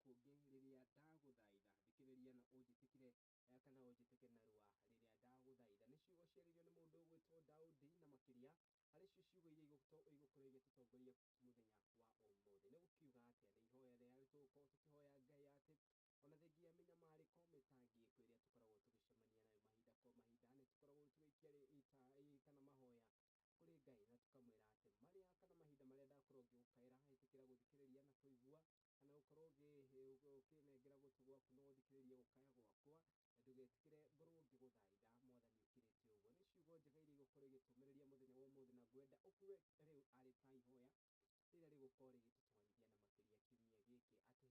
Kũngĩ rĩrĩa ndagũthaitha. Thikĩrĩria na ũnjĩtĩkĩre kana ũnjĩtĩke narua rĩrĩa ndagũthaitha. Nĩ ciugo ciaririo nĩ mũndũ ũgwĩtwo Daudi, na makĩria harĩ cio ciugo iria igũkorwo igĩtũtongoria mũthenya wa ũmũthĩ. Nĩ gũkiuga atĩa? Nĩ ihoya rĩrĩa tũgũkorwo tũkĩhoya Ngai atĩ ona thengia ya mĩnyamarĩko, mĩtangĩko ĩrĩa tũkoragwo tũgĩcemania nayo mahinda kwa mahinda, nĩ tũkoragwo tũgĩikia kana mahoya kũrĩ Ngai na tũkamwĩra atĩ marĩa kana mahinda marĩa ndakorwo ngĩgũkaĩra, ĩtĩkĩra gũthikĩrĩria na kũigua kana gũkorwo ũkĩnengera gũtũ gwaku na ũthikĩrĩrie gũkaya gwakwa, na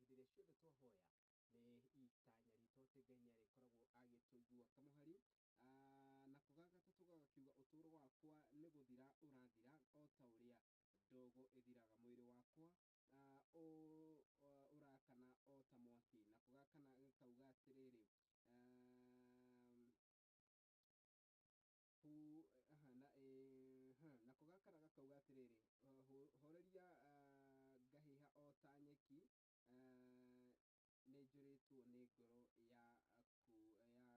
ndũgetĩkĩre ngorwo ngĩgũthaitha Mwathani ũkirĩte ũguo. Nĩ ciugo njega iria igũkorwo igĩtũmĩrĩria mũthenya wa ũmũthĩ, na ngwenda ũkue rĩu arĩ ta ihoya rĩrĩa rĩgũkorwo rĩgĩtũtwarithia na makĩria kiumia gĩkĩ, atĩ hĩndĩ ĩrĩa ciothe twahoya nĩ itanya ritũ atĩ Ngai nĩ arĩkoragwo agĩtũigua. Kamũhari nako ga gatatũ gagakiuga, ũtũũro wakwa nĩ gũthira ũrathira o ta ũrĩa ndogo ĩthiraga, mwĩrĩ wakwa ũrakana o ta mwaki. Nako ga kana gakauga atĩrĩrĩ, nako ga kana gakauga atĩrĩrĩ, horeria ngahĩha o ta nyeki, nĩ njũrĩtwo nĩ ngoro ya kana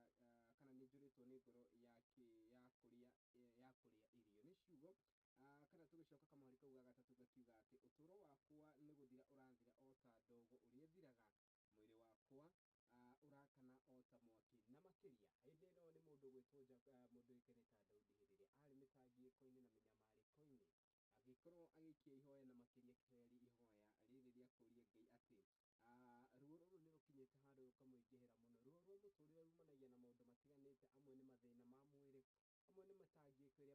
nĩ njũrĩtwo nĩ ngoro ya kũrĩa irio. Nĩ ciugo kana tũgĩcoka kamũhari kau ga gatatũ gakiuga atĩ ũtũũro wakwa nĩ gũthira ũrathira o ta ndogo ũrĩa ĩthiraga, mwĩrĩ wakwa ũrakana o ta mwaki. Na makĩria hĩndĩ ĩno nĩ mũndũ ũgwĩtwo mũndũ ũĩkaine ta Daudi, hĩndĩ ĩrĩa arĩ mĩtangĩko-inĩ na mĩnyamarĩko-inĩ, agĩkorwo agĩikia ihoya, na makĩria akĩhoya ihoya rĩrĩ rĩa kũũria Ngai atĩ ruo rũrũ nĩ rũkinyĩte handũ rũkamũingĩhĩra mũno. Ruo rwa mũtũrĩre rumanagia na maũndũ matiganĩte, amwe nĩ mathĩna ma mwĩrĩ, amwe nĩ mĩtangĩko ĩrĩa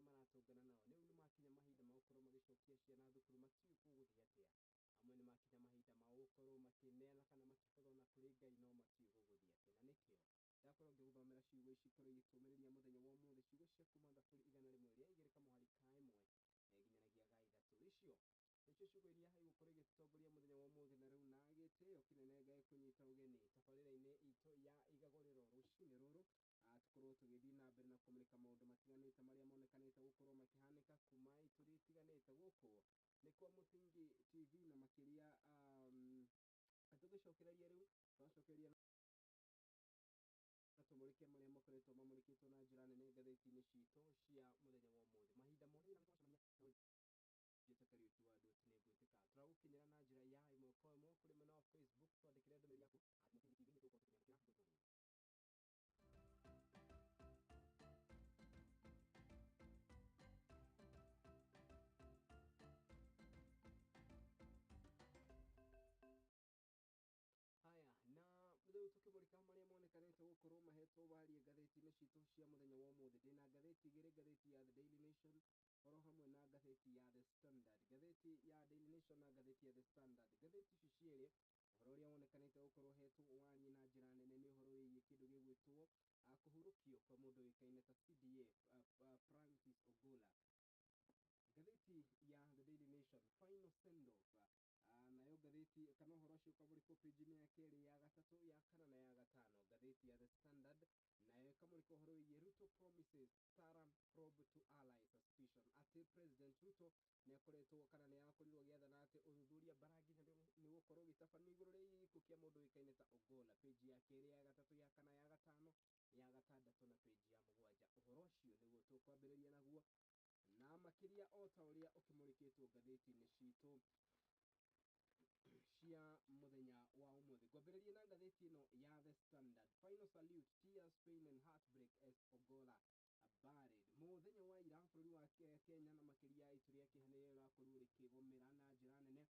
maratũngana nayo. Rĩu nĩ makinya mahinda ma gũkorwo magĩcokia ciana thukuru, matiũĩ gũgũthiĩ atĩa. Amwe nĩ makinya mahinda ma gũkorwo makĩneana kana makĩhotha ona kũrĩ Ngai, no matiũĩ gũgũthiĩ atĩa. Na nĩkĩo ndakorwo ngĩgũthomera ciugo ici ikorwo igĩtũmĩrĩria mũthenya wa ũmũthĩ, ciugo cia kuma Thaburi 102 kamũhari ka 1 nginyanagia ga 3. Icio nĩcio ciugo iria igũkorwo igĩtũtongoria mũthenya wa ũmũthĩ. Na rĩu na gĩtĩo kĩnene ngagĩkũnyita ũgeni tabarĩra-inĩ itũ ya Igagũrĩro rũcinĩ rũrũ, tũkorwo tũgĩthiĩ na mbere na kũmũrĩka maũndũ matiganĩte marĩa monekanĩte gũkorwo makĩhanĩka kuma itũri itiganĩte gũkũ nĩ kwa Mũthingi TV, na makĩria tũgĩcokereria rĩu tũracokereria na tũmũrĩke marĩa makoretwo mamũrĩkĩtwo na njĩra nene ngathĩti-inĩ citũ cia mũthenya wa ũmũthĩ. Mahinda mothe twacemania njĩte Kariũki wa Ndũti, nĩ ngwĩtĩka tũragũkinyĩra na njĩra ya ĩmwe kwa ĩmwe kũrĩ mwena wa Facebook. Twandĩkĩre ndũmĩrĩri yaku at Mũthingi TV, nĩ tũgũkorwo tũkĩmĩamũkĩra. Good morning. Haya, na rĩu tũkĩmũrĩka marĩa monekanĩte gũkorwo mahetwo warie ngathĩti-inĩ citũ cia mũthenya wa ũmũthĩ. Ndĩna ngathĩti igĩrĩ, ngathĩti ya The Daily Nation oro hamwe na ngathĩti ya The Standard. Ngathĩti ya Daily Nation na ngathĩti ya The Standard, ngathĩti ici cierĩ, ũhoro ũrĩa wonekanĩte gũkorwo hetwo warie na njĩra nene nĩ ũhoro wĩgiĩ kĩndũ gĩgwĩtwo kũhurũkio kwa mũndũ ũĩkaine ta CDF Francis Ogolla. Ngathĩti ya The Daily Nation, final send off, nayo ngathĩti kana ũhoro ũcio ũkamũrĩkwo page-inĩ ya kerĩ, ya gatatũ, ya kana na ya gatano. Ngathĩti ya The Standard nayo ĩkamũrĩka ũhoro wĩgiĩ Ruto promises thorough probe to allay suspicion, atĩ President Ruto nĩ akoretwo kana nĩ arakorirwo agĩathana atĩ ũthuthuria bara nginya nĩ gũkorwo ũgĩtabanio igũrũ rĩgiĩ gĩkuũ kĩa mũndũ ũĩkaine ta Ogolla. Page ya kerĩ, ya gatatũ, ya kana, ya gatano, ya gatandatũ na page ya 7. Ũhoro ũcio nĩguo tũkwambĩrĩria naguo na makĩria o ta ũrĩa ũkĩmũrĩkĩtwo ngathĩti-inĩ citũ cia mũthenya wa ũmũthĩ. Ngwambĩrĩria na ngathĩti ĩno ya The Standard, final salute, tears, pain and heartbreak as Ogolla buried. Mũthenya wa ira bũrũri wa Kenya na makĩria itu rĩa kĩeha nĩ rĩrakorirwo rĩkĩgomera na njĩra nene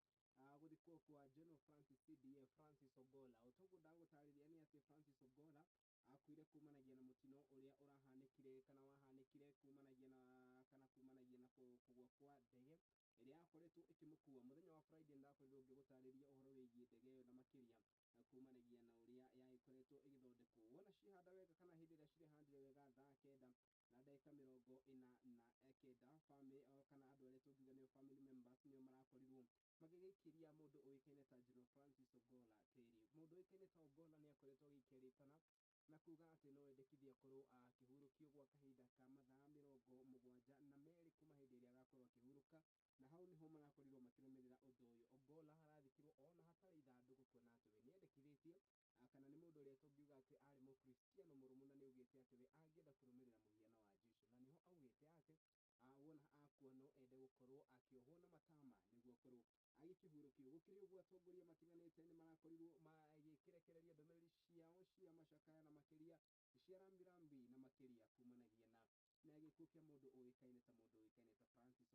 gũthikwo kwa General Francis CDF Francis Ogolla. O toguo ndagũtarĩria nĩ atĩ Francis Ogolla akuire kumanagia na mũtino ũrĩa ũrahanĩkire kana wahanĩkire kumanagia na kana kumanagia na kũgwa kwa ndege ĩrĩa yakoretwo ĩkĩmũkua. Mũthenya wa Friday ndakorirwo ngĩgũtarĩria ũhoro wĩgiĩ ndege ĩyo na makĩria kumanagia na ũrĩa yagĩkoretwo ĩgĩthondekwo. Wona ciĩhanda wega kana hĩndĩ ĩrĩa cirehandire wega thaa 9:49, kana andũ arĩa tũngiuga nĩo family members nĩo marakorirwo magĩgĩikĩria mũndũ ũĩkaine ta General Francis Ogolla tĩri. Mũndũ ũĩkaine ta Ogolla nĩ akoretwo agĩikia rĩtana na kuga atĩ no endekithie akorwo akĩhurũkio gwa kahinda ka mathaa 72 kuma hĩndĩ ĩrĩa agakorwo akĩhurũka, na hau niho marakorirwo makĩrũmĩrĩra ũndũ ũyũ. Ogolla arathikirwo ona hatarĩ ithandũkũ, kuona atĩ we nĩ endekithĩtie Nĩetĩkĩtie kana nĩ mũndũ ũrĩa tũngiuga atĩ arĩ mũkristiano mũrũmu na nĩaugĩte atĩ we angĩenda kũrũmĩrĩra mũhiano wa Jesu, na nĩho augĩte atĩ wona akua no ende gũkorwo akĩohwo na matama nĩguo akorwo agĩkĩhurũkio. Gũkĩrĩ ũguo atongoria matiganĩte nĩ marakorirwo magĩkĩrekereria ndũmĩrĩri ciao cia macakaya na makĩria cia rambirambi na makĩria kumanagia na gĩkuũ kĩa mũndũ ũĩkaine ta Francis Ogolla.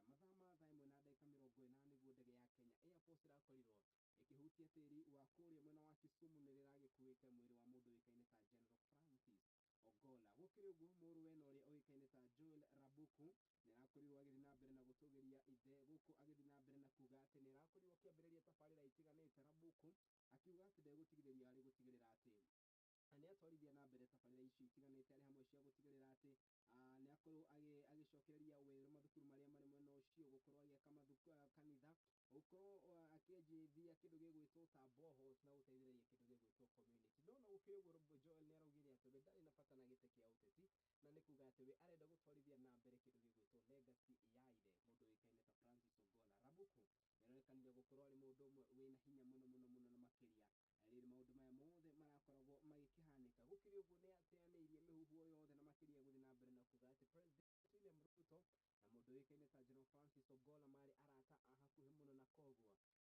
Mathaa ma thaa ĩmwe na ndagĩka mĩrongo ĩna nĩguo ndege ya Kenya Air Force ĩrakorirwo ĩkĩhutia tĩri wa kũrĩa mwena wa Kisumu nĩ rĩragĩkuĩte mwĩrĩ wa mũndũ ũĩkaine ta General Francis Ogolla. Gũkĩrĩ ũguo mũrũwe na ũrĩa ũĩkaine ta Joel Rabuku nĩ arakorirwo agĩthiĩ na mbere na gũtũgĩria ithe gũkũ agĩthiĩ na mbere na kuga atĩ nĩ arakorirwo akĩambĩrĩria tabarĩra itiganĩte. Rabuku akiuga atĩ ndegũtigithĩria harĩ gũtigĩrĩra atĩ nĩ atwarithia na mbere tabarĩra icio itiganĩte arĩ hamwe cia gũtigĩrĩra atĩ nĩ akorwo agĩcokereria werũ mathukuru marĩa marĩ mwena ũcio, gũkorwo agĩaka kanitha, gũkorwo akĩanjithia kĩndũ gĩgwĩtwo ta boreholes na gũteithĩrĩria kĩndũ gĩgwĩtwo community. No na gũkĩrĩ ũguo Joel nĩ araugire atĩ we ndarĩ na bata na gĩtĩ kĩa ũteti na nĩ kuga atĩ we arenda gũtwarithia na mbere kĩndũ gĩgwĩtwo legacy ya ithe mũndũ ũĩkaine ta Francis Ogolla. Rabuku nĩ aronekanire gũkorwo arĩ mũndũ ũmwe wĩna hinya mũno mũno mũno na makĩria rĩrĩ maũndũ maya mothe marakoragwo magĩkĩhanĩka. Gũkĩrĩ ũguo nĩ ateanĩirie mĩhuhu o yothe na makĩria gũthiĩ na mbere na kuga atĩ President William Ruto na mũndũ ũĩkaine ta General Francis Ogolla marĩ arata a hakuhĩ mũno na koguo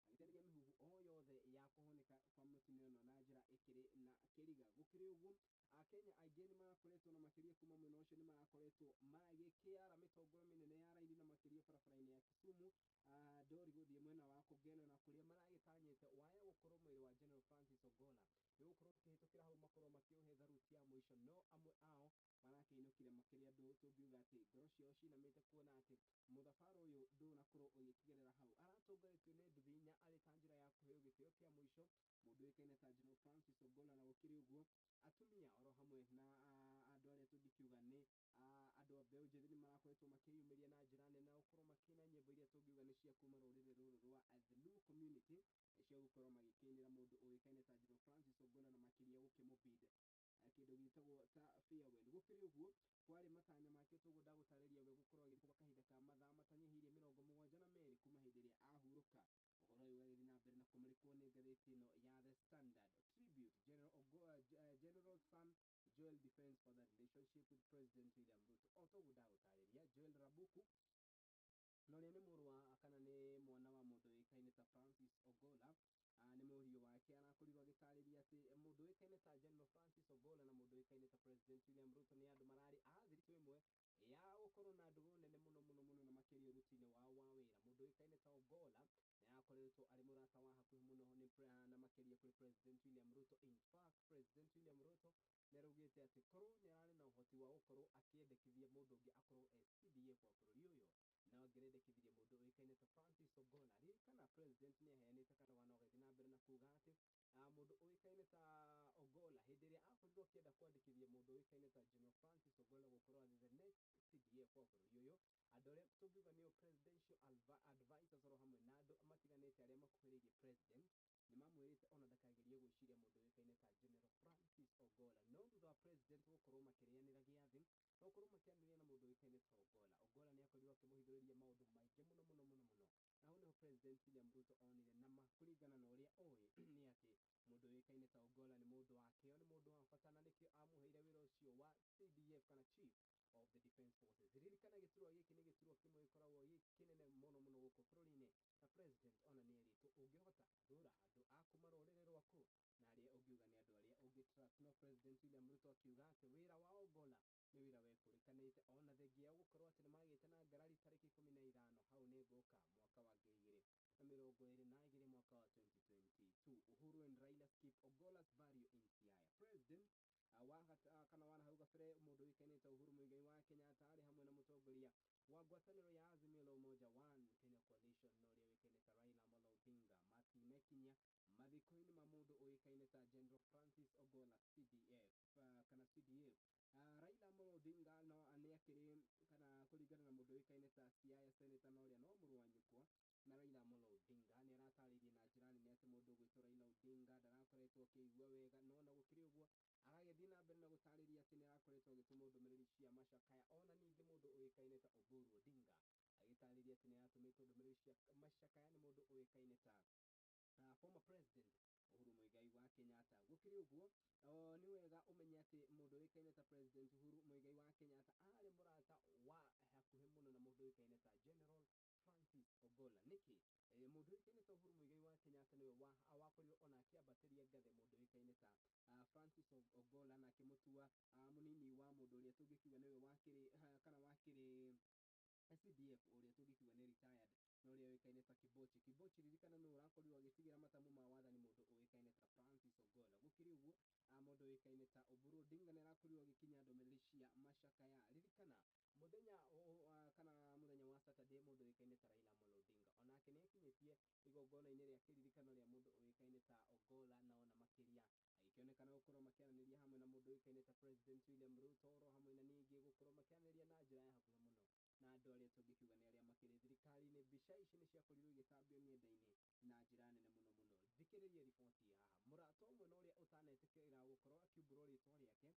agĩteanĩria mĩhuhu o yothe ya kũhoneka kwa mũtino ĩno na njĩra ĩkĩrĩ na kĩriga. Gũkĩrĩ ũguo Akenya aingĩ nĩ marakoretwo na makĩria kuma mwena ũcio nĩ marakoretwo magĩkĩara mĩtongoro mĩnene ya raini na makĩria barabara-inĩ ya Kisumu Ndori gũthiĩ mwena wa Kogelo na kũrĩa maragĩtanyĩte waya gũkorwo mwĩrĩ wa General Francis Ogolla nĩ gũkorwo ũkĩhĩtũkĩra hau makorwo makĩũhe tharuti ya mũico, no amwe ao marakĩinũkire makĩria andũ tũngiuga atĩ ngoro ciao cinamĩte kuona atĩ mũthabara ũyũ ndũnakorwo ũgĩkĩgerera hau. Aratongoretio nĩ nduthi inya arĩ ta njĩra ya kũheo gĩtĩo kĩa mũico mũndũ ũĩkaine ta General Francis Ogolla. Na gũkĩrĩ ũguo atumia oro hamwe na andũ arĩa tũngĩkiuga nĩ andũ a mbeũ njĩthĩ nĩ marakoretwo makĩyumĩria na njĩra nene na gũkorwo makĩina nyĩmbo iria tũngiuga nĩ cia kuma rũrĩrĩ rũrũ rwa The Luo community cia gũkorwo magĩkĩinĩra mũndũ ũĩkaine ta General Francis Ogolla na makĩria gũkĩmũbid kĩndũ gĩtagwo ta farewell. Gũkĩrĩ ũguo kwarĩ matanya make toguo ndagũtarĩria we gũkorwo agĩthikwo gwa kahinda ka mathaa matanyihĩirie mĩrongo mũgwanja na merĩ kuma hĩndĩ ĩrĩa ahurũka. Ũhoro ũyũ ũgagĩthiĩ na mbere na kũmũrĩkwo nĩ ngathĩti ĩno ya The Standard. Tribute General Son Joel defends father relationship with President William Ruto. O toguo ndagũtarĩria Joel Rabuku na ũrĩa nĩ mũrũ wa kana nĩ mwana wa mũndũ ũĩkaine ta Francis Ogolla, nĩ mũriũ wake arakorirwo agĩtarĩria atĩ mũndũ ũĩkaine ta General Francis Ogolla na mũndũ ũĩkaine ta President William Ruto nĩ andũ mararĩ a thiritũ ĩmwe ya gũkorwo na ndũgũ nene mũno mũno mũno na makĩria ũruti-inĩ wao wa wĩra. Mũndũ ũĩkaine ta Ogolla nĩ arakoretwo arĩ mũrata wa hakuhĩ mũno na makĩria kũrĩ President William Ruto. In fact, President William Ruto nĩ araugĩte atĩ korwo nĩ ararĩ na ũhoti wa gũkorwo akĩendekithia mũndũ ũngĩ akorwo e CDF wa bũrũri ũyũ no angĩrendekithirie mũndũ ũĩkaine ta Francis Ogolla. Ririkana President nĩ aheanĩte kana ũgagĩthiĩ na mbere na kuga atĩ mũndũ ũĩkaine ta Ogolla hĩndĩ ĩrĩa akorirwo akĩenda kwandĩkithia mũndũ ũĩkaine ta General Francis Ogolla gũkorwo arĩ the next CDF wa bũrũri ũyũ, andũ arĩa tũngiuga nĩo presidential advisors oro hamwe na andũ matiganĩte arĩa makuhĩrĩirie president nĩ mamwĩrĩte ona ndakagerie gwĩciria mũndũ ũĩkaine ta General Francis Ogolla. No thutha wa president gũkorwo makĩrĩanĩra gĩathĩ na gũkorwo makĩaranĩria na mũndũ ũĩkaine ta Ogolla, Ogolla nĩ akorirwo akĩmũhithũrĩria maũndũ maingĩ mũno mũno mũno mũno, na hau nĩho President William Ruto onire nama kũringana na ũrĩa oĩ nĩ atĩ mũndũ ũĩkaine ta Ogolla nĩ mũndũ wa kĩo, nĩ mũndũ wa bata na nĩkĩo amũheire wĩra ũcio wa CDF kana Chief of the Defence Forces. Ririkana gĩturwa gĩkĩ nĩ gĩturwa kĩmwe gĩkoragwo gĩ kĩnene mũno mũno gũkũ bũrũri-inĩ na president ona nĩ erĩtwo ũngĩhota thura andũ a kuma rũrĩrĩ rwaku na arĩa ũngiuga nĩ andũ arĩa ũngĩ trust. No President William Ruto akiuga atĩ wĩra wa Ogolla nĩ wĩra wekũrĩkanĩte ona thengia ya gũkorwo atĩ nĩ magĩte na ngarari tarĩki 15 hau nĩ ngũka mwaka wa 2022 mwaka wa 2022. Uhuru and Raila skip Ogolla's burial in Siaya. President kana wa hau gabere mũndũ ũĩkaine ta Uhuru Muigai wa Kenyatta arĩ hamwe na mũtongoria wa ngwatanĩro ya Azimio la Umoja One Kenya Coalition na ũrĩa ũĩkaine ta Raila Amolo Odinga matinakinya mathiko-inĩ ma mũndũ ũĩkaine ta General Francis Ogolla CDF kana CDF. Raila Amolo Odinga no nĩ akĩrĩ kana kũringana na mũndũ ũĩkaine ta Siaya Senator na ũrĩa no mũrũ wa nyũkwa na Raila Amolo Odinga nĩ aratarĩirie na njĩra nene atĩ mũndũ ũgwĩtwo Raila Odinga ndarakoretwo akĩigua wega, no ona gũkĩrĩ ũguo agagĩthiĩ na mbere na gũtarĩria atĩ nĩ arakoretwo agĩtũmwo ndũmĩrĩri cia macakaya. Ona ningĩ mũndũ ũĩkaine ta Oburu Odinga agĩtarĩria atĩ nĩ aratũmĩtwo ndũmĩrĩri cia macakaya nĩ mũndũ ũĩkaine ta former president Uhuru Muigai wa Kenyatta. Gũkĩrĩ ũguo, nĩ wega ũmenye atĩ mũndũ ũĩkaine ta President Uhuru Muigai wa Kenyatta arĩ mũrata wa hakuhĩ mũno na mũndũ ũĩkaine ta General Francis Ogolla. Nĩkĩ? Mũndũ ũĩkaine ta Uhuru Muigai wa Kenyatta nĩwe wakorirwo ona akĩambatĩria ngathĩ mũndũ ũĩkaine ta Francis Ogolla na akĩmũtua mũnini wa mũndũ ũrĩa tũngĩkiuga nĩwe wakĩrĩ kana wakĩrĩ CDF ũrĩa tũngĩkiuga nĩ retired na ũrĩa ũĩkaine ta Kibochi. Kibochi ririkana nĩwe ũrakorirwo agĩtigĩra matamu ma wathani mũndũ ũĩkaine ta Francis Ogolla. Gũkĩrĩ ũguo, mũndũ ũĩkaine ta Oburu Odinga nĩ arakorirwo agĩkinyia ndũmĩrĩri cia macakaya. Ririkana mũthenya kana mũthenya wa Saturday mũndũ ũĩkaine ta Raila Amolo Odinga onake nĩ akinyĩtie igongona-inĩ rĩa kĩririkano rĩa mũndũ ũĩkaine ta Ogolla, na ona makĩria agĩkĩonekana gũkorwo makĩaranĩria hamwe na mũndũ ũĩkaine ta President William Ruto, oro hamwe na ningĩ gũkorwo makĩaranĩria na njĩra ya hakuhĩ mũno na andũ arĩa tũngĩkiuga nĩ arĩa makĩrĩ thirikari-inĩ. Mbica ici nĩ ciakorirwo igĩtambio ng'enda-inĩ na njĩra nene mũno mũno. Thikĩrĩria riboti haha. Mũrata ũmwe na ũrĩa ũtanetĩkĩra gũkorwo akiumbũrwo rĩtwa rĩake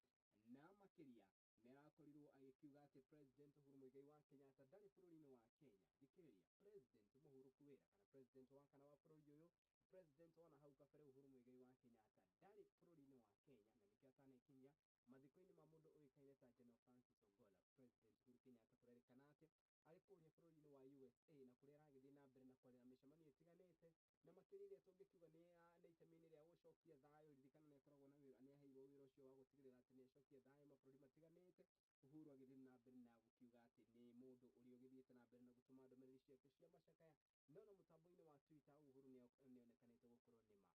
na makĩria nĩ arakorirwo agĩkiuga atĩ President Uhuru Muigai wa Kenyatta ndarĩ bũrũri-inĩ wa Kenya. Thikĩrĩria, President mũhurũku wĩra kana President wa kana wa bũrũri ũyũ, President wa nahau kabere Uhuru Muigai wa Kenyatta ndarĩ bũrũri-inĩ wa Kenya, na nĩkĩo atanekinyia mathiko-inĩ ma mũndũ ũĩkaine ta General Francis Ogolla. President Uhuru Kenyatta kũrerĩkana atĩ arĩ kũrĩa bũrũri-inĩ wa USA na kũrĩa aragĩthiĩ na mbere na kwarĩra mĩcemanio ĩtiganĩte, na makĩria ĩrĩa tũngĩkiuga nĩ itemi-inĩ rĩa gũcokia thayũ. Ririkana nĩ akoragwo na wĩra, nĩ aheirwo wĩra ũcio wa gũtigĩrĩra atĩ nĩ acokia thayũ mabũrũri matiganĩte. Uhuru agĩthiĩ na mbere na gũkiuga atĩ nĩ mũndũ ũrĩa ũgĩthiĩte na mbere na gũtũma ndũmĩrĩri ciake cia macakaya, no na mũtambo-inĩ wa Twitter Uhuru nĩ onekanĩte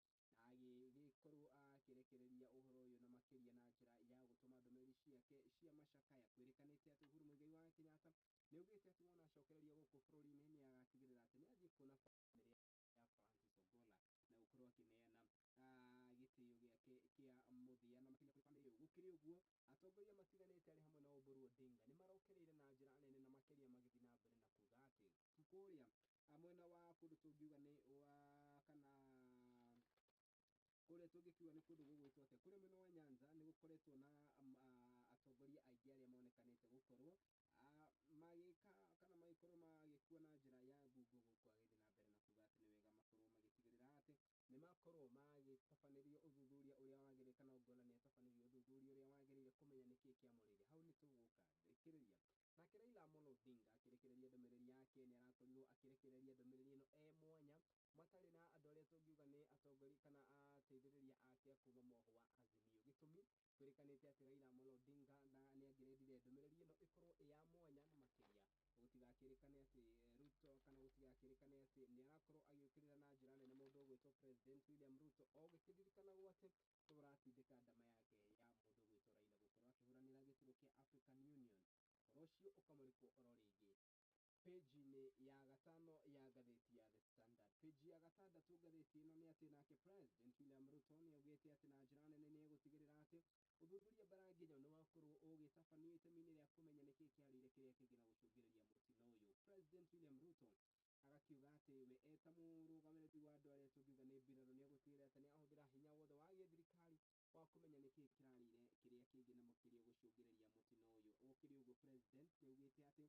gũkorwo nĩma agĩgĩkorwo akĩrekereria ũhoro ũyũ na makĩria na njĩra ya gũtũma ndũmĩrĩri ciake cia macakaya. Kwĩrĩkanĩte atĩ Uhuru Muigai wa Kenyatta nĩ augĩte atĩ wona acokereria gũkũ bũrũri-inĩ nĩ agatigĩrĩra atĩ nĩ athiĩ kuona bamĩrĩ ya Francis Ogolla na gũkorwo akĩneana gĩtĩo gĩake kĩa mũthia na makĩria kũrĩ bamĩrĩ ĩyo. Gũkĩrĩ ũguo, atongoria matiganĩte arĩ hamwe na Oburu Odinga nĩ marokereire na njĩra nene na makĩria magĩthiĩ na mbere na kuga atĩ kũrĩa mwena wa kũndũ tũngiuga nĩ wa kana kũrĩa tũngĩkiuga nĩ kũndũ gũgwĩtwo atĩa, kũrĩa mwena wa Nyanza nĩ gũkoretwo na atongoria aingĩ arĩa monekanĩte gũkorwo magĩka kana magĩkorwo magĩkua na njĩra ya ngungo, gũkũ agĩthiĩ na mbere na kuga atĩ nĩ wega makorwo magĩtigĩrĩra atĩ nĩ makorwo magĩtabanĩrio ũthuthuria ũrĩa wagĩrĩire, kana Ogolla nĩ atabanĩrio ũthuthuria ũrĩa wagĩrĩire kũmenya nĩkĩĩ kĩamũrĩire. Hau nĩ tũgũka thikĩrĩria. Nake Raila Amolo Odinga akĩrekereria ndũmĩrĩri yake, nĩ arakorirwo akĩrekereria ndũmĩrĩri ĩno e mwanya matarĩ na andũ arĩa tũngiuga nĩ atongoria kana ateithĩrĩria ake a kuma mwahũ wa Azimio. Gĩtũmi kwĩrĩkanĩte atĩ Raila Amolo Odinga na nĩ angĩrendire ndũmĩrĩri ĩno ĩkorwo ĩ ya mwanya na makĩria gũtigakĩrĩkane atĩ Ruto kana gũtigakĩrĩkane atĩ nĩ arakorwo agĩũkĩrĩra na njĩra nene mũndũ ũgwĩtwo President William Ruto, o gũkĩririkanagwo atĩ nĩwe ũratindĩka ndama yake ya mũndũ ũgwĩtwo Raila gũkorwo akĩhũranĩra gĩturwa kĩa African Union. Ũhoro ũcio ũkamũrĩkwo oro rĩngĩ page-inĩ ya gatano ya ngathĩti ya The Standard. Page ya gatandatũ ngathĩti ĩno nĩ atĩ nake President William Ruto nĩ augĩte atĩ na njĩra nene nĩ egũtigĩrĩra atĩ ũthuthuria mbaranginyo nĩ wakorwo ũgĩtabanio itemi-inĩ rĩa kũmenya nĩkĩĩ kĩarĩire kĩrĩa kĩngĩ na gũcũngĩrĩria mũtino ũyũ. President William Ruto agakiuga atĩ we eta mũrũgamĩrĩri wa andũ arĩa tũngiuga nĩ mbirarũ nĩ egũtigĩrĩra atĩ nĩ ahũthĩra hinya wothe wa gĩthirikari wa kũmenya nĩkĩĩ kĩrarĩire kĩrĩa kĩngĩ na makĩria gũcũngĩrĩria mũtino ũyũ. Gũkĩrĩ ũguo, President nĩ augĩte atĩ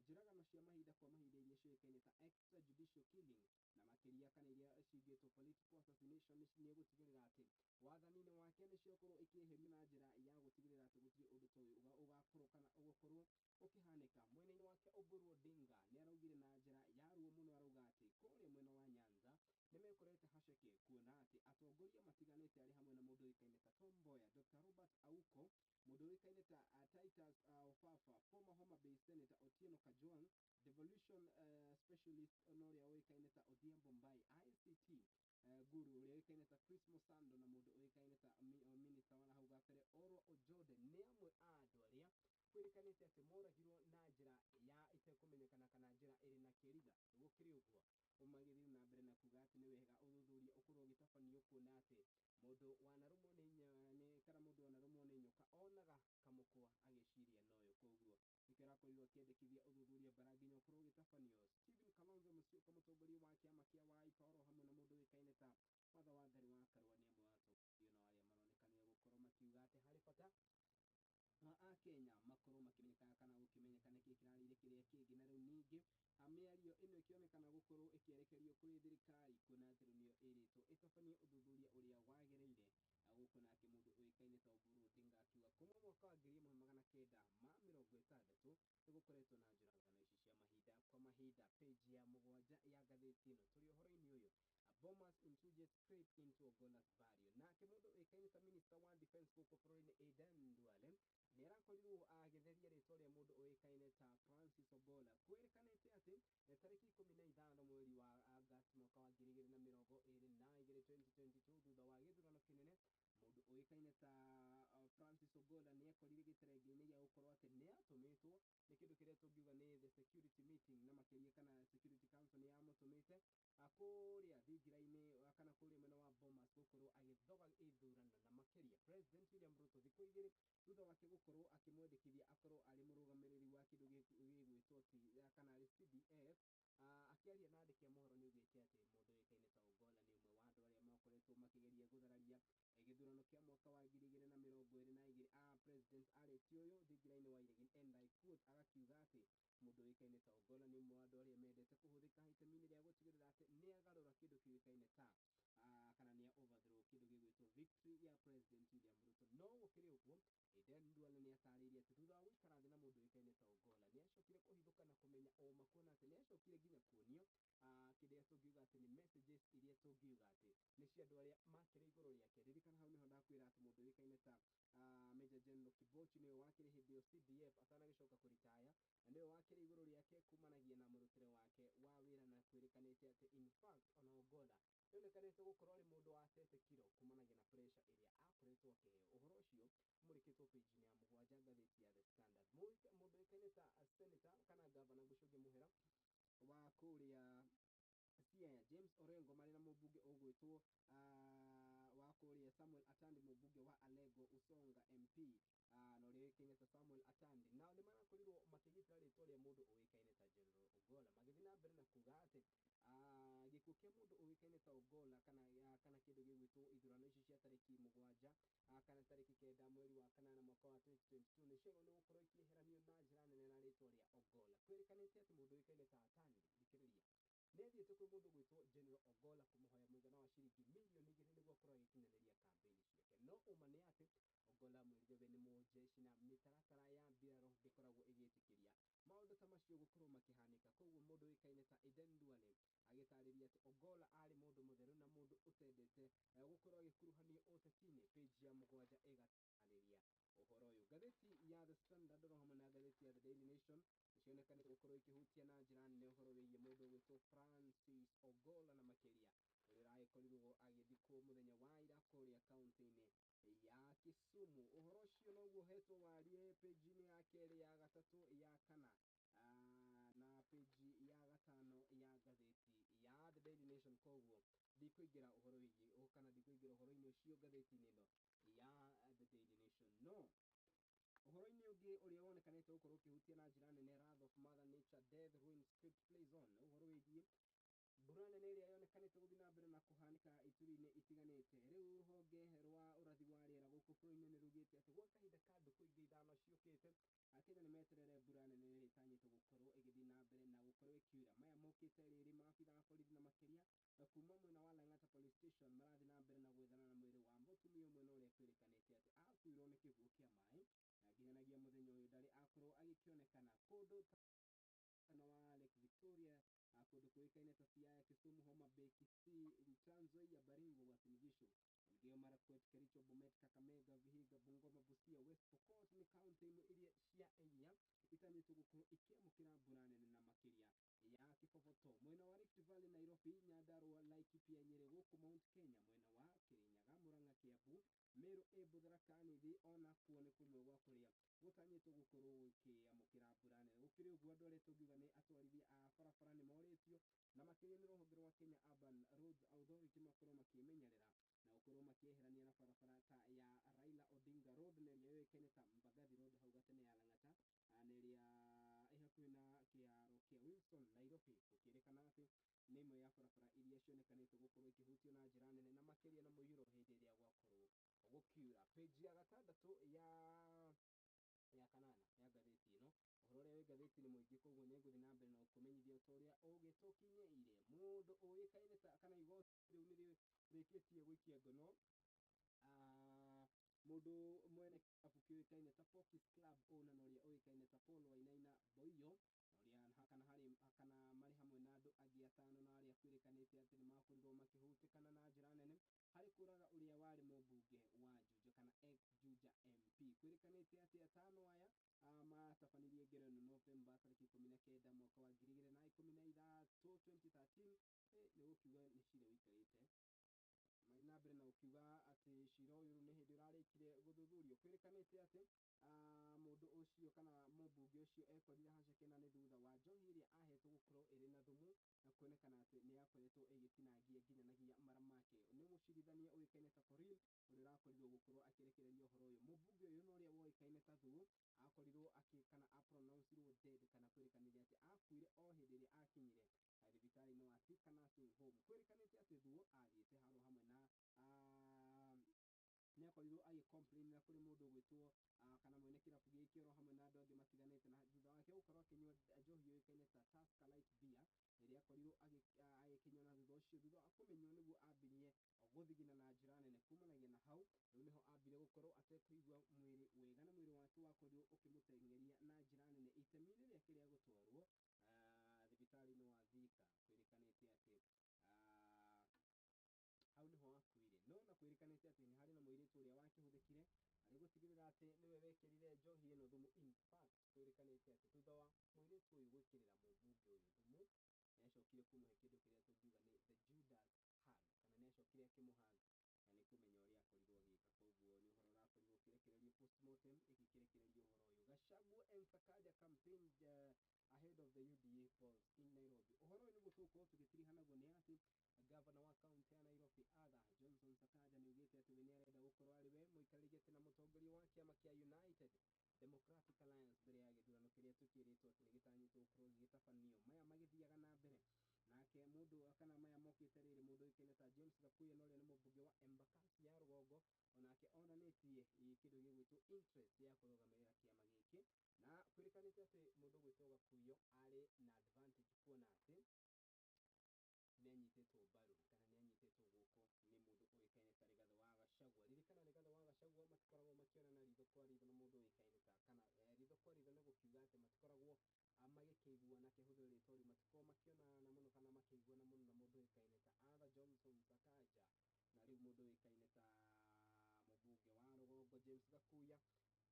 njũragano cia mahinda kwa mahinda iria ciũĩkaine ta extrajudicial killing na makĩria kana iria cingĩtwo political assassination nĩ egũtigĩrĩra atĩ wathani-inĩ wake nĩ ciakorwo ikĩeherio na njĩra ya gũtigĩrĩra atĩ gũtirĩ ũndũ ta ũyũ ũgakorwo kana ũgũkorwo ũkĩhanĩka. Mwena-inĩ wake Oburu Odinga nĩ araugire na njĩra ya ruo mũno, arauga atĩ kũrĩa mwena wa Nyanza nĩ mekorete haceke kuona atĩ atongoria matiganĩte arĩ hamwe na mũndũ ũĩkaine ta Tom Mboya, Dr. Robert Auko, mũndũ ũĩkaine ta Titus Ofafa, former Homa Bay Senator Otieno Kajwang', devolution specialist na ũrĩa ũĩkaine ta Odhiambo Mbai, ICT guru ũrĩa ũĩkaine ta Chris Mosando na mũndũ ũĩkaine ta minister wa nahau gabere Oro Ojode nĩ amwe a andũ arĩa kwĩrĩkanĩte atĩ moragirwo na njĩra ya ĩtekũmenyekana kana njĩra ĩrĩ na kĩritha. Gũkĩrĩ ũguo, magĩthiĩ na mbere na kuga atĩ nĩ wega ũthuthuria ũkorwo ũgĩtabanio kuona atĩ mũndũ wanarũmwo nĩ kana mũndũ wanarũmwo nĩ nyoka onaga kamũkwa agĩciria noyo. Koguo nĩkĩo arakorirwo akĩendekithia ũthuthuria mbaranginyo ũkorwo ũgĩtabanio. Stephen Kalonzo Musyoka, mũtongoria wa kĩama kĩa Wiper, oro hamwe na mũndũ ũĩkaine ta Martha Wangari wa Karua nĩ amwe a atongoria nao arĩa maronekanire gũkorwo makiuga atĩ harĩ bata wa akenya makorwo makĩmenyeka kana gũkĩmenyeka nĩkĩĩ kĩrarĩire kĩrĩa kĩngĩ. Na rĩu ningĩ Mĩario ĩno ĩkĩonekana gũkorwo ĩkĩerekerio kũrĩ thirikari kuona atĩ rĩu nĩyo ĩrĩtwo ĩtabanie ũthuthuria ũrĩa wagĩrĩire. Gũkũ nake mũndũ ũĩkaine ta Oburu Odinga akiuga kuma mwaka wa 1960 nĩ gũkoretwo na njũragano ici cia mahinda kwa mahinda. Page ya 7 ya ngathĩti ĩno tũrĩ ũhoro-inĩ ũyũ. Bomas insurgents creep into Ogolla's burial. Nake mũndũ ũĩkaine ta minister wa defense gũkũ bũrũri-inĩ Aden Duale nĩ arakorirwo agĩtheria rĩtwa rĩa mũndũ ũĩkaine ta Francis Ogolla. Kwĩrĩkanĩte atĩ tarĩki 15 mweri wa August mwaka wa 2022 2022, thutha wa gĩthurano kĩnene, mũndũ ũĩkaine ta Francis Ogolla nĩ ekorire gĩterenge-inĩ gĩa gũkorwo atĩ nĩ atũmĩtwo nĩ kĩndũ kĩrĩa tũngiuga nĩ the security meeting, na makĩria kana security council nĩ yamũtũmĩte kũrĩa thingira-inĩ kana kũrĩa mwena wa Bomas gũkorwo agĩthoga ithurano, na makĩria President William Ruto thikũ igĩrĩ thutha wake gũkorwo akĩmwendekithia akorwo arĩ mũrũgamĩrĩri wa kĩndũ gĩgwĩtwo kana arĩ CDF. Akĩaria na andĩki a mohoro nĩ augĩte atĩ mũndũ ũĩkaine ta Ogolla nĩ ũmwe wa andũ arĩa makoretwo makĩgeria gũthararia gĩthurano kĩa mwaka wa 2022. President arĩtie ũyũ thingira-inĩ wa Iregi, and I quote, agakiuga atĩ mũndũ ũĩkaine ta Ogolla nĩ ũmwe wa andũ arĩa mendete kũhũthĩka itemi-inĩ rĩa gũtigĩrĩra atĩ nĩ agarũra kĩndũ kĩũĩkaine ta kana nĩ overthrow kĩndũ gĩgwĩtwo victory ya President William Ruto. No gũkĩrĩ ũguo, Aden Duale nĩ atarĩirie atĩ thutha wa gũikara thĩ na mũndũ ũĩkaine ta Ogolla nĩ acokire kũhithũka na kũmenya ũma, kuona atĩ nĩ acokire nginya kuonio kĩrĩa tũngiuga atĩ nĩ messages iria tũngiuga atĩ nĩ cia andũ arĩa makĩrĩ igũrũ rĩake. Ririkana hau nĩho ndakwĩra atĩ mũndũ ũĩkaine ta Major General Kibochi nĩwe wakĩrĩ hĩndĩ ĩyo CDF atanagĩcoka kũritaya, na nĩwe wakĩrĩ igũrũ rĩake kumanagia na mũrutĩre wake wa wĩra, na kwĩrĩkanĩte atĩ in fact ona Ogolla nĩonekanĩte gũkorwo arĩ mũndũ watete kiro kumanagia na pressure ĩrĩa akoretwo akĩheo. Ũhoro ũcio ũmũrĩkĩtwo page-inĩ ya 7 ngathĩti ya The Standard. Mũndũ ũĩkaine ta senator kana governor Gũchũngĩ Mũhera wa kũrĩa Siaya James Orengo marĩ na mũmbunge ũgwĩtwo wa kũrĩa Samuel Atandi, mũmbunge wa Alego Usonga MP, na ũrĩa ũĩkaine ta Samuel Atandi, nao nĩ marakorirwo makĩgitĩra rĩtwa rĩa mũndũ ũĩkaine ta General Ogolla, magĩthiĩ na mbere na kuga atĩ gĩkuũ kĩa mũndũ ũĩkaine ta Ogolla kana kĩndũ gĩgwĩtwo ithurano ici cia tarĩki 7 kana tarĩki 9 mweri wa 8 mwaka wa 2022 nĩ ciagĩrĩirwo nĩ gũkorwo ikĩeheranio na njĩra nene na rĩtwa rĩa Ogolla. Kwĩrĩkanĩte atĩ mũndũ ũĩkaine ta Atandi, thikĩrĩria, nĩ athiĩte kwĩ mũndũ ũgwĩtwo General Ogolla kũmũhoya mũigana wa ciringi mirioni 2 nĩguo akorwo agĩkinyanĩria kambĩini ciake. No ũma nĩ atĩ Ogolla amwĩrire we nĩ mũjeshi na mĩtaratara ya mbirarũ ndĩkoragwo ĩgĩtĩkĩria maũndũ ta macio gũkorwo makĩhanĩka. Koguo mũndũ ũĩkaine ta Aden Duale agĩtarĩria atĩ Ogolla arĩ mũndũ mũtheru na mũndũ ũtendete gũkorwo agĩkuruhanio ũteti-inĩ. Page ya 7 ĩgatarĩria ũhoro ũyũ. Ngathĩti ya The Standard oro hamwe na ngathĩti ya The Daily Nation nĩcionekanĩte gũkorwo ikĩhutia na njĩra nene ũhoro wĩgiĩ mũndũ ũgwĩtwo Francis Ogolla, na makĩria ũrĩa ũragĩkorirwo agĩthikwo mũthenya wa ira kũrĩa kaunti-inĩ ya Kisumu. Ũhoro ũcio noguo ũhetwo warie page-inĩ ya 2, ya 3, ya 4 na page ya 5 ya ngathĩti ya The Daily Nation. Koguo ndikũingĩra ũhoro wĩgiĩ kana ndikũingĩra ũhoro-inĩ ũcio ngathĩti-inĩ ĩno ya The Daily Nation. No ũhoro-inĩ ũngĩ ũrĩa wonekanĩte gũkorwo ũkĩhutia na njĩra nene, Wrath of Mother Nature, Death Ruin Script Plays On, ũhoro wĩgiĩ mbura nene ĩrĩa yonekanĩte gũthiĩ na mbere na kũhanĩka ituri-inĩ itiganĩte. Rĩu rũhonge rwa ũrathi wa rĩera gũkũ bũrũri-inĩ nĩ rugĩte atĩ gwa kahinda ka ndukũ ingĩ 5 ciũkĩte, Akenya nĩ meterere mbura nene ĩrĩa ĩtanyĩtwo gũkorwo ĩgĩthiĩ na mbere na gũkorwo ĩkiura. Maya mokĩte rĩrĩ maabitha a borithi na makĩria kuma mwena wa Lang'ata Police Station marathiĩ na mbere na gwethana na mwĩrĩ wa mũtumia ũmwe na ũrĩa kwĩrĩkanĩte atĩ akuirwo nĩ kĩguũ kĩa maĩ, na nginyanagia mũthenya ũyũ ndarĩ akorwo agĩkĩonekana. Kũndũ ta wa Lake Victoria, kũndũ kũĩkaine ta Siaya, Kisumu, Homa Bay, Kisii, Trans Nzoia, Baringo, Uasin Gishu, Elgeyo Marakwet, Kericho, Bomet, Kakamega, Vihiga, Bungoma, Busia, West Pokot nĩ kaunti imwe iria cia inya itanyĩtwo gũkorwo ikĩamũkĩra mbura nene na makĩria ya kĩboboto. Mwena wa Rift Valley, Nairobi, Nyandarua, Laikipia, Nyeri, gũkũ Mount Kenya, mwena wa Kirinyaga, Murang'a, Kiambu, Meru, Embu, Tharaka Nithi ona kuo nĩ kũmwe gwa kũrĩa gũtanyĩtwo gũkorwo gũkĩamũkĩra mbura nene. Gũkĩrĩ ũguo, andũ arĩa tũngiuga nĩ atwarithia a barabara nĩ morĩtio na makĩria nĩ rũhonge rwa Kenya Urban Roads Authority makorwo makĩmenyerera na gũkorwo makĩeherania na barabara ta ya Raila Odinga Road na ĩrĩa yũĩkaine ta Mbagathi Road hau gatene ya Lang'ata, na ĩrĩa ĩ hakuhĩ na kĩharo kĩa Wilson Nairobi, gũkĩrĩkana atĩ nĩ ĩmwe ya barabara iria cionekanĩte gũkorwo ikĩhutio na njĩra nene na makĩria na mũiyũro hĩndĩ ĩrĩa gwakorwo gũkiura. Page ya 6 ya 8 ya ngathĩti ĩno, ũhoro Ũhoro ũrĩa wĩ ngathĩti-inĩ mũingĩ, koguo nĩ ngũthiĩ na mbere na gũkũmenyithia ta ũrĩa ũgĩtũkinyĩire. Mũndũ ũĩkaine ta kana igoti rĩu nĩ rĩrĩkĩtie gũikia ngono mũndũ mwene kĩrabu kĩũĩkaine ta Pokis Club owner na ũrĩa ũĩkaine ta Paul Wainaina Boiyo, na ũrĩa kana harĩ kana marĩ hamwe na andũ angĩ atano na arĩa kwĩrĩkanĩte atĩ nĩ makorirwo makĩhutĩkana na njĩra nene harĩ kũraga ũrĩa warĩ mũmbunge wa Juja kana ex Juja MP. Kwĩrĩkanĩte atĩ atano aya matabanirie ngero ĩno Novemba tarĩki 19 mwaka wa 2013 2013. Nĩ gũkiuga nĩ cira ũikarĩte mathiĩ na mbere na gũkiuga atĩ cira ũyũ rĩu nĩ hĩndĩ ũrarĩkire gũthuthurio. Kwĩrĩkanĩte atĩ mũndũ ũcio kana mũmbunge ũcio ekorire haceke na nĩ thutha wa njohi ĩrĩa ahetwo gũkorwo ĩrĩ na thumu na kuonekana atĩ nĩ yakoretwo ĩgĩtinangia nginyanagia mara make. Nĩ mũcirithania ũĩkaine ta Korir ũrĩa ũrakorirwo gũkorwo akĩrekereria ũhoro ũyũ. Mũmbunge ũyũ na ũrĩa woĩkaine ta Thuo akorirwo akĩ kana apronouncirwo dead kana kwĩrĩkanire atĩ akuire o hĩndĩ ĩrĩa akinyire thibitarĩ-inĩ wa Thika Nursing Home. Kwĩrĩkanĩte atĩ Thuo athiĩte haro hamwe na nĩ akorirwo agĩ complain na kũrĩ mũndũ ũgwĩtwo kana mwene kĩrabu gĩkĩ oro hamwe na andũ angĩ matiganĩte, na thutha wake gũkorwo akĩnyua njohi yũĩkaine ta Tusker Light Beer ĩrĩa akorirwo agĩkĩnyua, na thutha ũcio thutha wa kũmĩnyua nĩguo ambirie gũthigina na njĩra nene. Kumanagia na hau rĩu nĩho ambire gũkorwo atekũigua mwĩrĩ wega na mwĩrĩ wake wakorirwo ũkĩmũteng'eria na njĩra nene. Itemi-inĩ rĩake rĩa gũtwarwo thibitarĩ-inĩ wa Thika kwĩrĩkanĩte atĩ hau nĩho akuire. No na kwĩrĩkanĩte atĩ nĩ harĩ na mũirĩtu ũrĩa wakĩhũthĩkire harĩ gũtigĩrĩra atĩ nĩwe wekĩrire njohi ĩno thumu. In fact kwĩrĩkanĩte atĩ thutha wa mũirĩtu ũyũ gwĩkĩrĩra mũmbunge ũyũ thumu, nĩ acokire kũmũhe kĩndũ kĩrĩa tũngiuga nĩ the Judas hug, kana nĩ acokire akĩmũhug na nĩ kũmenya ũrĩa akorirwo agĩka. Koguo nĩ ũhoro ũrakorirwo ũkĩrekererio postmortem ĩgĩkĩrekereria ũhoro ũyũ. Gachagua and Sakaja campaign ahead of the UDA polls in Nairobi. Ũhoro ũyũ nĩguo tũgũkorwo tũgĩtiriha naguo nĩ atĩ gavana wa kaunti ya Nairobi Arthur Johnson Sakaja nĩ augĩte atĩ we nĩ arenda gũkorwo arĩ we mũikarĩri gĩtĩ na mũtongoria wa kĩama kĩa United Democratic Alliance mbere ya gĩthurano kĩrĩa tũkĩrĩtwo atĩ nĩ gĩtanyĩtwo gũkorwo gĩgĩtabanio. Maya magĩthiaga na mbere nake mũndũ kana maya mokĩte rĩrĩ mũndũ ũĩkaine ta James Gakuya na ũrĩa nĩ mũmbunge wa Embakasi ya rũgongo onake onanĩtie kĩndũ gĩgwĩtwo interest ya kũrũgamĩrĩra kĩama gĩkĩ, na kwĩrĩkanĩte atĩ mũndũ ũgwĩtwo Gakuyo arĩ na advantage kuona atĩ nĩ anyitĩtwo mbaru kana nĩ anyitĩtwo guoko nĩ mũndũ ũĩkaine ta Rigathĩ wa Gachagua. Ririkana Rigathĩ wa Gachagua matikoragwo makĩonana ritho kwa ritho na mũndũ ũĩkaine ta kana ritho kwa ritho nĩ gũkiuga atĩ matikoragwo magĩkĩiguana, kĩhũthĩre rĩtwa rĩu, matikoragwo makĩonana mũno kana makĩiguana mũno na mũndũ ũĩkaine ta Arthur Johnson Sakaja, na rĩu mũndũ ũĩkaine ta mũmbunge wa rũgongo James Gakuya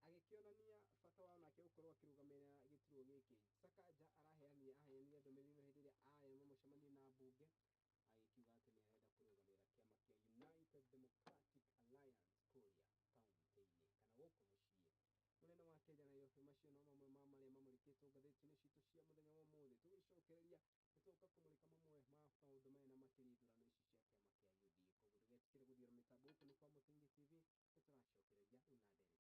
agĩkĩonania bata wa onake gũkorwo akĩrũgamĩrĩra gĩturwa gĩkĩ. Sakaja araheanire aheanire ndũmĩrĩri ĩno hĩndĩ ĩrĩa arĩ na mũcemanio na mbunge agĩkiuga atĩ nĩ arenda kũrũgamĩrĩra kĩama kĩa United Democratic Alliance kũrĩa kaunti-inĩ kana gũkũ mũciĩ mũnene wa Kenya Nairobi. Macio no mamwe ma marĩa mamũrĩkĩtwo ngathĩti-inĩ citũ cia mũthenya wa ũmũthĩ. Tũgĩcokereria nĩ tũgũka kũmũrĩka mamwe ma maũndũ maya na makĩria ithurano ici cia kĩama kĩa UDA. Koguo ndũgetĩkĩre gũthiĩrwo mĩtambo. Gũkũ nĩ kwa Mũthingi TV, nĩ tũracokereria rĩu na ndereti.